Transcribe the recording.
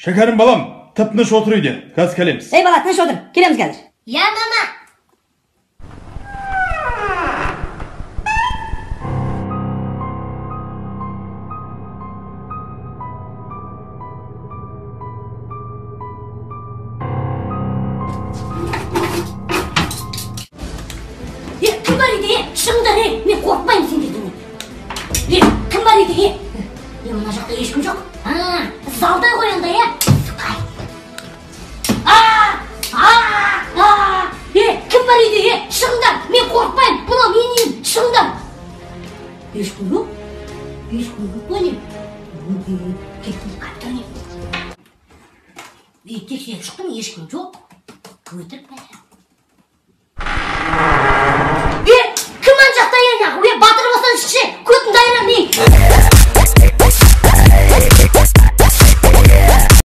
Шәкәрім балам, тып-тыныш отыр үйде, қазір келеміз. Ей бала, тыныш отыр, келеміз қазір. Я, мама. Е, кім бар үйде, е? Шығыңдар, е, мен қорықпаймын сендерден. Е, кім бар үйде, е? Е, мына жақта ешкім жоқ. А, залда ғой онда, е? Е, кім бар үйде, е? Шығыңдар, мен қорықпаймын, мынау менің үйім, шығыңдар. Ешкім жоқ? Ешкім жоқ па не? Кеттім, қайтты не? Үй тексеріп шықтым, ешкім жоқ. Өтірік бәрі.